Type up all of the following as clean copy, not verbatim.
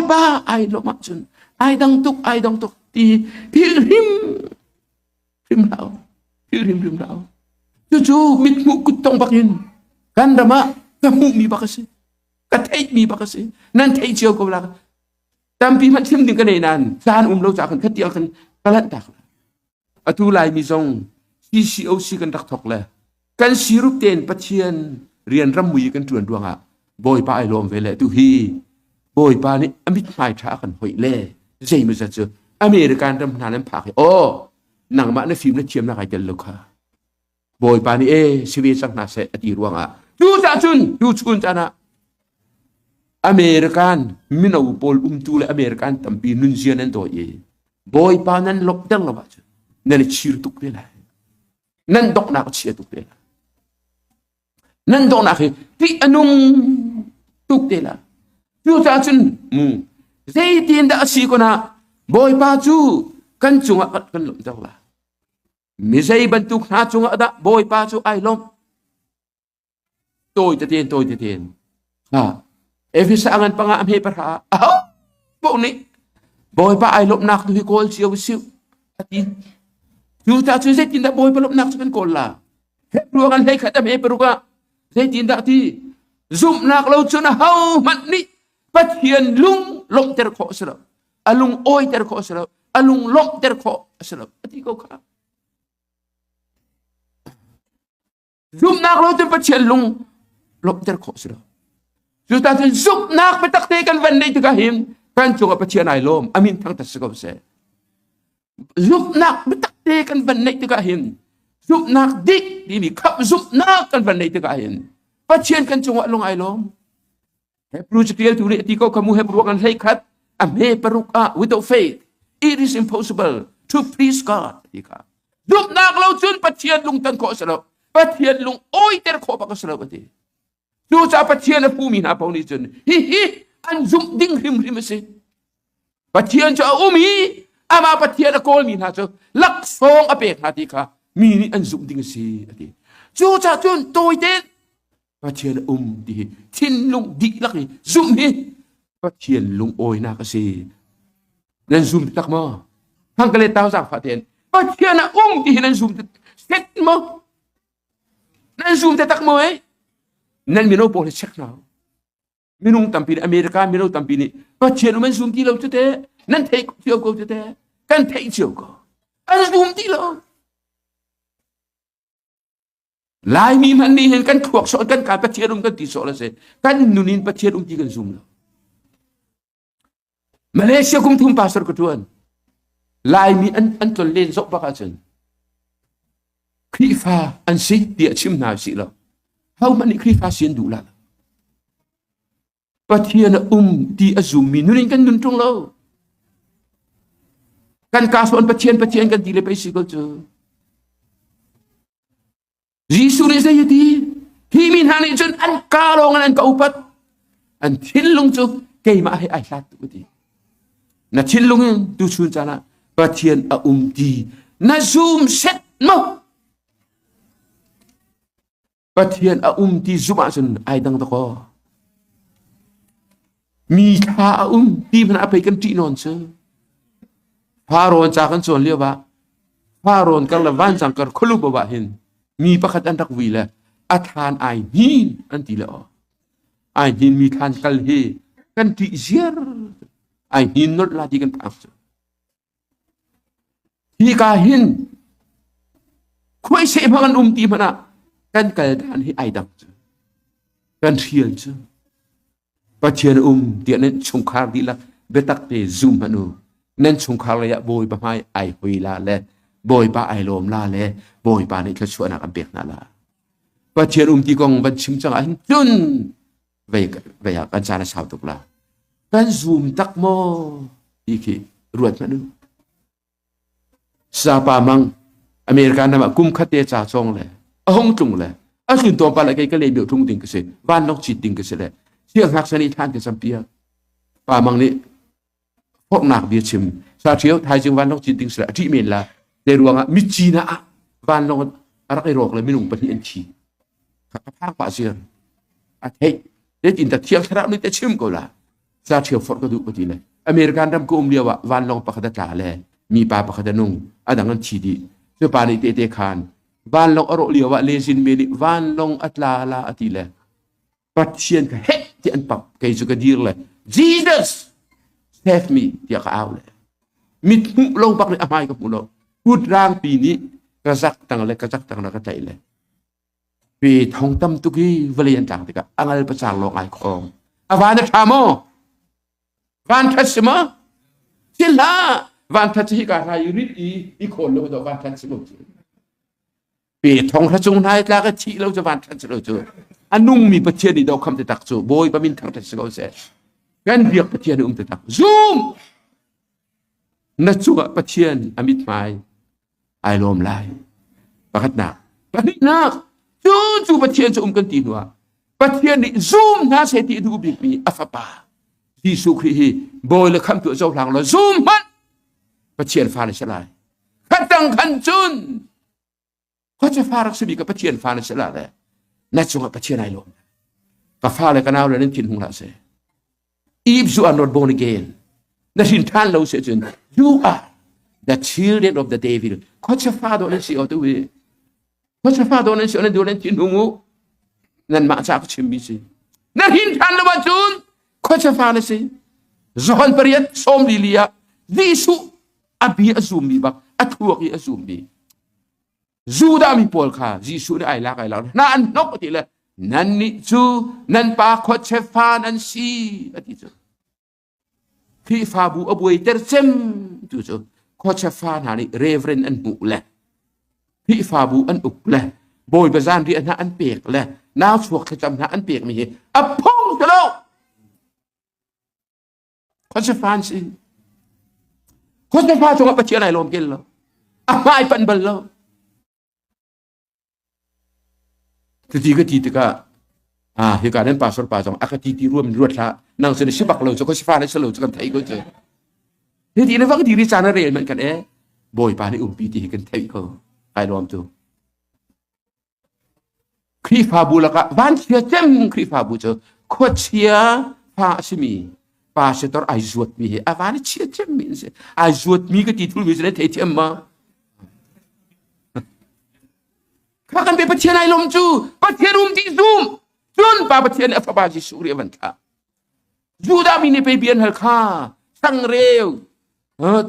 Bawipa ai lawmh ahcun ai dang tuk, ai dang tuk ti philh hrim hrim hlah u. Philh hrim hrim hlah u. Cucu mithmuh kuttong bak in kan ram ah ka hmuhmi bak a si. Ka theihmi bak a si. Nan theih cio ko la. Tampi hmanh chim ding ka nei nain caan um lo caah khan khatiang khan ka lanh tak. Atu Laimi zong CCOC kan rak thawk le kan sirup tein Pathian rian rammui kan ṭuan ruangah Bawipa ai lawm ve le tuhi Bawipa nih a mithmai ṭha a kan hoih le zeimawzat cu American ram hna nan phak hi aw nangmah na fim na thiamnak ai tel lo kha Bawipa nih e si ve cang hna seh a ti ruangah cucaah cun tuchun caan ah American mino pawl umtu le American tampi nunzia nan dawi i Bawipa nan lawmhter lo ahcun nan i chir tuk te lai. Nan donghnak a chia tuk te lai. Nan donghnak hi ṭih a nung tuk te lai. Cucaah cun mu zeitin dah a si kun ah Bawipa cu kan cungah kan lawmhter lai. Mi zei bantuk hna cungah dah Bawipa cu ai lawmh? Tawi tetein, tawi tetein. Ha. Efesa ngan panga a hme pahra aho poh nih Bawipa ai lawmhnak tu hi kawl cio siu a ti. Cu ta cu zeitindah Bawipa lawmhnak cu kan kawl la? Hebrew kan hlei khat a hme paruk ah zeitindah ti zumhnak lo cun aho hmanh nih Pathian lung lawmhter khawh a si lo. A lung awiter khawh a si lo. A lung lawmhter khawh a si lo. A ti ko kha. Zumhnak lo cun Pathian lung lawmhter khawh si lo. Cuta cun zumhnak biatak te kan van neih tikah hin kan cungah Pathian ai lawm. Amin thangthat si ko seh. Zumhnak biatak te kan van neih tikah hin zumhnak dik timi khap zumhnak kan van neih tikah hin Pathian kan cungah lung ai lawm. Hebrew catialtu nih a ti ko khamu Hebrew kan hlei khat a hme paruk ah without faith it is impossible to please God ti kha zumhnak lo cun Pathian lung tan khawh a si lo Pathian lung awiter khawh bak a si lo a ti cucaah Pathian a hmumi hna paoh nih cun hihi an zumh ding hrimhrim a si Pathian cu a um i amah Pathian a kawlmi hna cu laksawng a pek hna ti kha mi nih an zumh ding a si a ti cucaah cun tawite Pathian a um ti hi thinlung dihlak i zumh hi Pathian lungawinak a si. Nan zum tak maw? Hang ka le tau zaangfah tein Pathian a um ti hi nan zum set maw? Nan zum te tak maw eh? Nan mino pawl hi check hna. Minung tampi nih America mino tampi nih Pathian um an zum ti lo cu te nan theih cio ko cu te kan theih cio ko an zum ti lo Laimi hmanh nih hin kan thluak sawh kan ka Pathian um kan ti sawh la si. Kan nun in Pathian um ti kan zum lo. Malaysia kum thum pastor ka tuan. Laimi an an tlon len zoh bak ahcun Khrihfa an si tiah chim hna si lo. Ho hmanh nih Khrihfa si an duh la. Pathian a um ti a zummi nun in kan nun ṭung lo. Kan kaa sawn Pathian Pathian kan ti le pei si ko cu. Jesuh nih zei a ti? Hi mi hna nih cun an kaa lawng in an ka upat. An thinlung cu keimah he ai hlat tuk a ti. Na thinlung in tuchun caan ah Pathian a um ti na zum set maw? Pathian a um ti zumh ahcun ai dang dakaw. Mi thla a um ti hmanh ah pei kan ṭih nawn cu. Farawn ca kan cawn lio ah Farawn kar le vancang kar khualu ah hin mi pakhat an rak vui le a thlan ai hnin an ti le aw. Ai hnin mi thlan kal hi kan ṭih ziar. Ai hnin nolh la ti kan phang cu. Hika hin khuaiseh hmang an um ti hmanh ah kan kal dan hi ai dang cu. Kan hrial cu. Pathian um tiah nan chungkhar dihlak biatak te zum hmanh u. Nan chungkhar lei ah Bawipa hmai ai hoi la le Bawipa ai lawm la le Bawipa nih thluachuahnak an pek hna la. Pathian um ti kong van chim cang ah hin cun vei vei ah kan caan a sau tuk la kan zum tak maw ti khi ruat hmanh u sapa mang America nam ah kum khat te ca cong le a hung tlung le a tlun tawn pa le kei ka le mio tlung ding ka si van lok chit ding ka si le siang hngak sani thlan ka campiak pa mang nih forhnak bia chim sa ṭhio thaizing vanlawng cit ding sila a ṭih men la te ruangah mitcina ah vanlawng a rak i rawk le minung pahnih an thi ka phang pah sir a theih zeitin dah thiang thlarau nih te chim ko la. Ca ṭhio forh ka duh ka ti le American ram ka um lio ah vanlawng pakhat a tla le mipa pakhat a nung a dang an thi dih. Cu pa nih tehte khan vanlawng a rawh lio ah lezin me nih vanlawng a tla la a ti le Pathian ka heh ti an pap kei cu ka dir le Jesus save me tiah ka au le mit hmuh lo bak nih a hmai ka hmu lo kut rangpi nih ka zak tang le ka zak tang le ka tlaih le Pe thong tam tuk i vawlei an tlak tikah a ngal pacar lawng ai khawng. A van a ṭha maw? Van ṭhat si maw? Si hlah! Van ṭhat si hi ka hla i rit i i khawl lo do van ṭhat si lo cu. Pe thong hra cung hna i tlak i thih lo cu van ṭhat si lo cu. A nungmi Pathian nih do kham te tak cu Bawipa min thangṭhat si ko seh. Kan biak Pathian nih um te tak. Zum! Na cungah Pathian a mithmai ai lawm lai. Pakhatnak. Pahnihnak, cu cu Pathian cu um kan ti hnuah Pathian nih zum hna seh ti a duh bikmi a fapa Jesuh Khrih hi bawi le khamtu a cohlang lo zum hmanh Pathian fa na si lai. Khatang khan cun khuacha fa rak simi ka Pathian fa na si la le na cungah Pathian ai lawm. Ka fa le ka nau le nan thin hung hlah seh. If you are not born again, na hrin ṭhan lo si cun you are the children of the devil. Khuacha fa dawh nan si o tu hi. Khuacha fa dawh nan si o nan duh nan thin hung u. Nan mah ca ka chimmi si. Na hrin ṭhan lo ahcun khuacha fa na si. Johan pariat sawm li li ah Jesuh a bia a zummi bak a thuak i a zummi Judah mi pawl kha Jesuh nih ai lak ai lak hna an hnok ti le nannih cu nan pa khuachia fa nan si a ti cu Khrihfabu a buaiter cem tu cu khuachia fa hna nih reverend an hmuh le Khrihfabu an uk le Bawipa zanriah hna an pek le nau chuak thlacam hna an pek mi hi a phung ti lo Khuasafa an si. Khuasafa cungah Pathian ai lawm kel lo. A hmai panh bal lo. Cuti ka ti tikah ah hika nan pastor pa zong a ka ti ti ruam ruat hlah nang sin si bak lo cu khuasafa na si lo cu kan thei ko cu. Hi ti na vak diri caan a rel man kan e Bawipa nih umpi ti hi kan theih ko. Kai lawm tu. Khrihfabu lakah vanchia cem Khrihfabu cu khuachia fa a simi pastor ai zuatmi hi a van chia cemmi an si. Ai zuatmi ka ti thulmi cu nan theithiam ma? Kha kan pe Pathian ai lawm cu Pathian um ti zum cun pa Pathian nih a fapa Jesuh Khrih a van thlah. Judah mi nih pei bia an hal kha changreu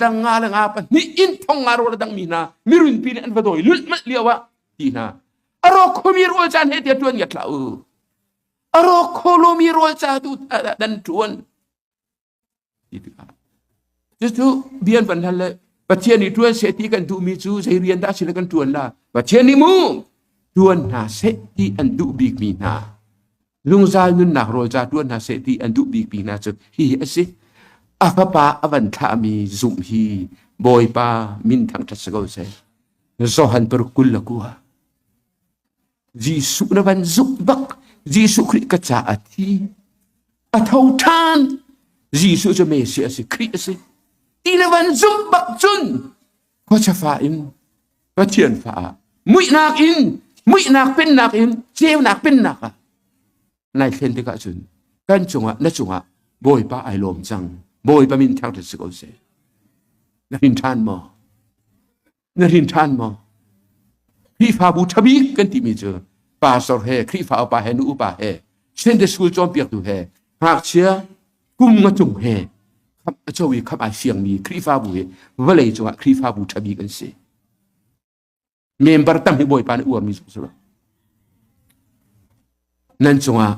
tang nga le nga pahnih in thong nga rawl a dangmi hna mirunpi nih an va dawi lulhmalh lio ah ti hna a rawk khomi rawl caan he tiah ṭuan ngiat hlah u a rawk kho lomi rawl ca tu dan ṭuan ti tikah cucu bia an van hal le Pathian nih ṭuan seh ti kan duhmi cu zei rian dah si le kan ṭuan la Pathian nih mu ṭuan hna seh ti an duh bikmi hna Zungzal nunnak rawl ca ṭuan hna seh ti an duh bikmi hna cu hihi a si. A fapa a van thlahmi zumh hi Bawipa min thangṭhat si ko seh. Johan paruk 29. Jesuh na van zumh bak. Jesuh Khrih ka ca a thi. A tho ṭhan. Jesuh cu Messiah a si, Khrih a si. Ti na van zumh bak cun khuacha fa in Pathian fa ah muihnak in muihnak pennak in ceunak pennak ah nai thlen tikah cun kan cungah na cungah Bawipa ai lawm cang Bawipa min thangṭhat si ko seh na hrin ṭhan maw na hrin ṭhan maw Khrihfabu ṭhabik kan timi cu pastor he Khrihfa upa he nu upa he Sunday school cawnpiaktu he ngakchia kum nga cung he kham a co i kham ai fiangmi Khrihfabu hi vawlei cungah Khrihfabu ṭha bik an si. Member tam hi Bawipa nih uarmi zong si lo. Nan cungah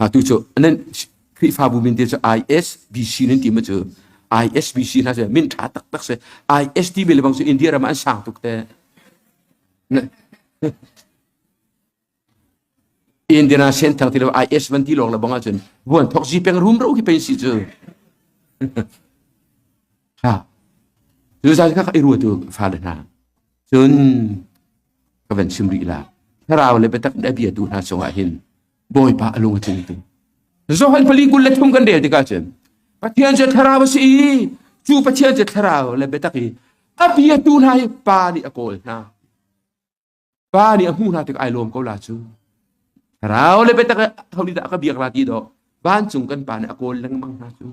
atu cu nan Khrihfabu min te cu ISBC nan ti ma cu ISBC hna cu min ṭha taktak si IS timi le bang cu India ram ah an sang tuk te. Indiana senthang ti lo IS van ti lawng le bang ahcun vuan thok zi peng rum ro khi pen si cu. Ha. Cu zan kha i ruatu fale hna. Cun ka van chim rih la. Thlarau le biatak a bia tu hna cungah hin Bawipa a lung a tling tu. Johan pali 23 kan rel tikah cun Pathian cu thlarau a si i cu Pathian cu thlarau le biatak i a bia tu hna hi pa nih a kawl hna. Pa nih a hmuh hna tik ai lawm ko la cu. Thlarau le biatak ho nih dah ka biak la ti dawh. Vancung kan pa nih a kawl lengmang hna cu.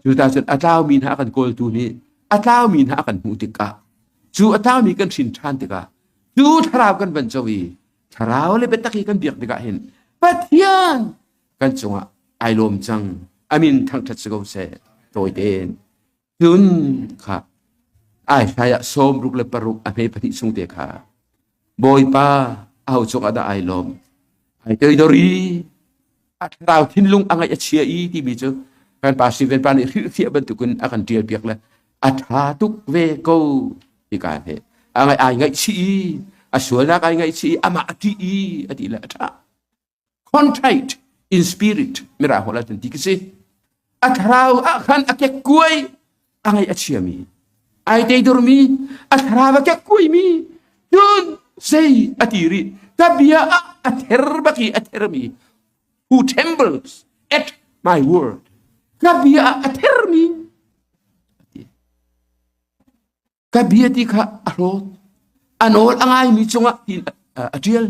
Cu ta cun a tlaumi hna a kan kawltu nih a tlaumi hna a kan hmuh tikah cu a tlaumi kan hrin ṭhan tikah cu thlarau kan van co i thlarau le biatak hi kan biak tikah hin Pathian kan cungah ai lawm cang. Amin thangṭhat si ko seh. Tawi tein. Cun kha ai hlai ah 66 a hme pahnih chung te kha Bawipa aho cungah dah ai lawm? Ai toidor i a thlarau thinlung a ngaih a chia i timi cu kan pa Stephen pa nih hrilhfiah bantukin a kan ṭial piak le a ṭha tuk ve ko ti ka he a ngaih ai ngaihchih i a sualnak ai ngaihchih i amah a ṭih i a ti le a ṭha. Contrite in spirit mirang holh ah ti ka si. A thlarau ah khan a kekkuai a ngaih a chiami ai teidormi a thlarau a kekkuaimi cun zei a ti rih ka bia ah a ther bak i a thermi who trembles at my word ka bia ah a thermi Ka bia ti kha a hlawt. A nawl a ngaimi cungah tiin a ṭial.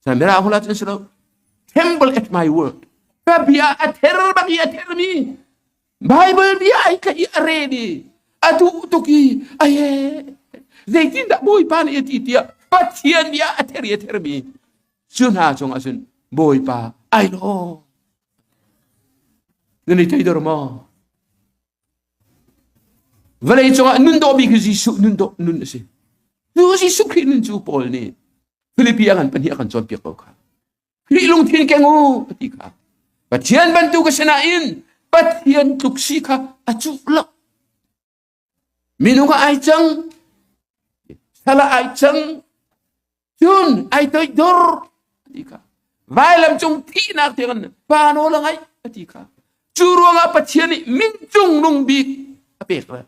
Mirang holh ah cun si lo. Tremble at my word. Ka bia a ther bak i a thermi. Bible bia ai tlaih i a rel i a duh tuk i aye zeitindah Bawipa nih a ti tiah Pathian bia a ther i a thermi cu hna cungah cun Bawipa ai lawm. Nan i thei dor maw? Vawlei cungah nun dawh bik hi Jesuh nun dawh nun a si. Cu Jesuh Khrih nun cu Paul nih Filipi a ngan pahnih a kan cawnpiak ko kha. Khrih lungthin keng u a ti kha. Pathian bantuk a si nain Pathian tluk si kha a cuh lo. Minung ah ai cang, sal ah ai cang, cun ai toidor ti kha. Vailam cung thihnak tiang pa nawl a ngaih a ti kha. Cu ruangah Pathian nih min cung nung bik a pek le.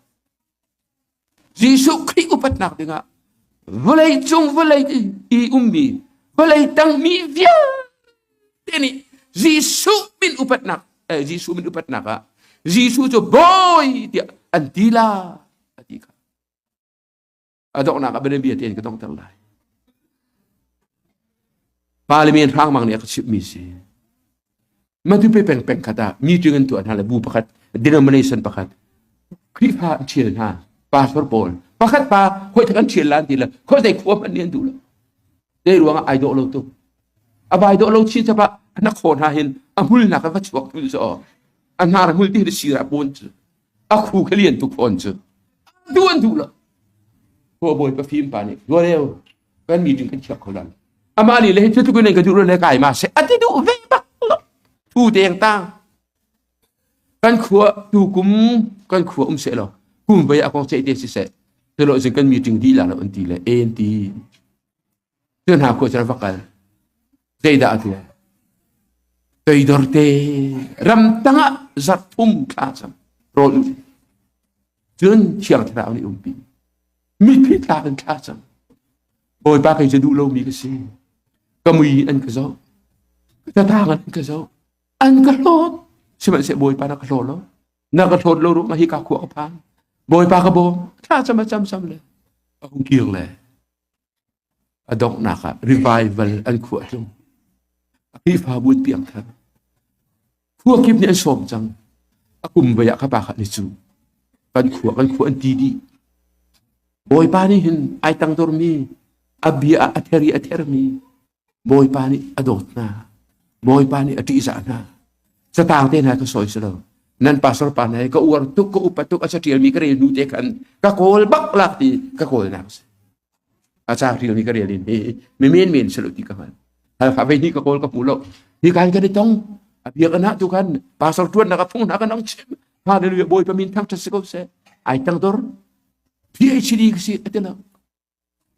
Jesuh Khrih upatnak dingah vawlei cung vawlei i ummi vawlei tangmi vialte nih Jesuh min upatnak Jesuh min upatnak ah Jesuh cu bawi tiah an ti la a ti kha. A donghnak ah bianabia tein ka donghter lai. Parliament hrangmang nih a ka chimhmi si. Matupi peng peng khat ah meeting an tuah hna le bu pakhat denomination pakhat Khrihfa an ṭhial hna pastor pawl pakhat pa hoi thak an ṭhial lan ti le khoi zei khua hmanh nih an duh lo. Zei ruangah ai dawh lo tuk. A vai dawh lo chin chapa na khaw hna hin a hmul nak va chuak tul cu a hnar hmul ti hi sira pawn cu a khu kha lian tuk fawn cu duh an duh lo. Khua bawi pa fim pa nih ruareu kan meeting kan khiak kho lan. Amah nih le hi cu tluk in ka duh lo le kai ma se a ti duh ve bak lo. Thu deng tang kan khua tu kum kan khua um se lo kum vei a kong ceih te si seh tilo cun kan meeting dih la lo an ti le en ti Cu hna khua cu va kal. Zeidah a tuah? Toidor te ramtang ah zarh thum thla cam rawl u. Cun Thiang Thlarau nih umpi. Mitthli tlak in thla cam. Bawipa kei cu duh lomi ka si. Ka mui an ka zoh. Ka tatang an ka zoh. An ka hlawt. Sihmanhsehlaw Bawipa na ka hlaw lo. Na ka hlawt lo ruangah hi ka khua ka phan. Bawipa ka bawm. Thla cam a cam sam le. A hung kir le. A donghnak ah revival an khuah tlung. A Khrihfabu an piangthar. Khua kip nih an sawm cang. A kum voi ah ka pa kha ni cu. Kan khua kan khua an ti dih. Bawipa nih hin ai tangdormi, a bia ah a ther i a thermi, Bawipa nih a dawt hna. Bawipa nih a ṭihzah hna. Catang te hna ka sawi si lo. Nan pastor pa hna hi ka uar tuk, ka upat tuk, a caṭialmi ka rel hnu te khan ka kawl bak lak ti ka kawlnak a si. A ca ṭialmi ka rel in hi mi men men si lo ti ka hngal. Halkha vei hnih ka kawl ka hmu lo. Hi kan kan i tong. A biakinn ah tu khan pastor ṭuannak a phung hna kan ong chim. Hallelujah Bawipa min thangṭhat si ko seh. Ai tangdor. PhD ka si a ti lo.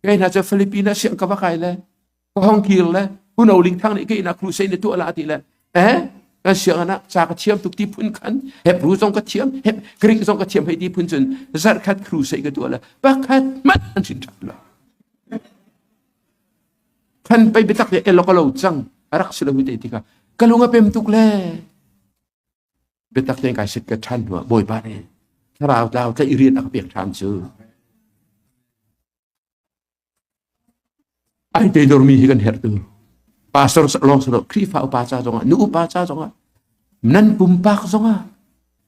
Kei hna cu Philippines ah siang ka va kai le ka hong kir le Huno Ling Thang nih kei na crusade na tuah la ti le eh kan siang ah ca ka thiam tuk ti phun khan Hebrew zong ka thiam Heb Greek zong ka thiam hei ti phun cun zarhkhat crusade ka tuah le pakhat hmanh an sin ṭhap lo khan pei biatak le elo ka lo cang a rak si lo hu te ti kha ka lung a pem tuk le Biatak tein kai sit ka ṭhan hnuah Bawipa nih thlarau tlau tlaih rian a ka pek ṭhan cu. Ai teidormi hi kan herh tu. Pastor lawng si lo, Khrihfa upa ca zongah, nu upa ca zongah, nan pumpak zongah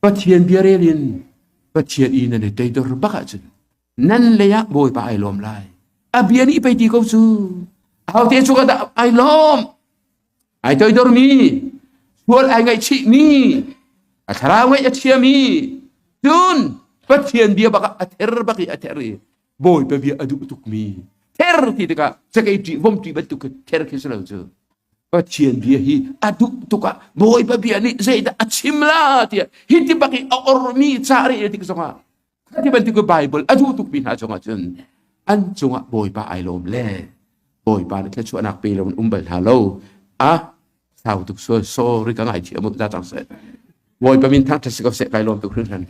Pathian bia rel in Pathian i nan i teidor bak ahcun nan lei ah Bawipa ai lawm lai. A bia nih pei ti ko cu. Ahote cungah dah ai lawm? Ai toidormi, sual ai ngaihchihmi, a thlarau ngaih a thiami, cun Pathian bia bak ah a ther bak i a ther i Bawipa bia a duh tukmi ther ti tikah cakei ṭih vom ṭih bantuk khi ther khi si lo cu. Pathian bia hi a duh tuk ah Bawipa bia nih zeidah a chim la tiah hi ti bak i a ormi ca rel tik zongah Khati bantuk Bible a duh tukmi hna cungah cun an cungah Bawipa ai lawm le Bawipa nih thluachuahnak pe lo in um bal hna lo. A sau tuk sual sorry ka ngaithiam u za cang seh. Bawipa min thangṭhat si ko seh kai lawm tuk hringhran.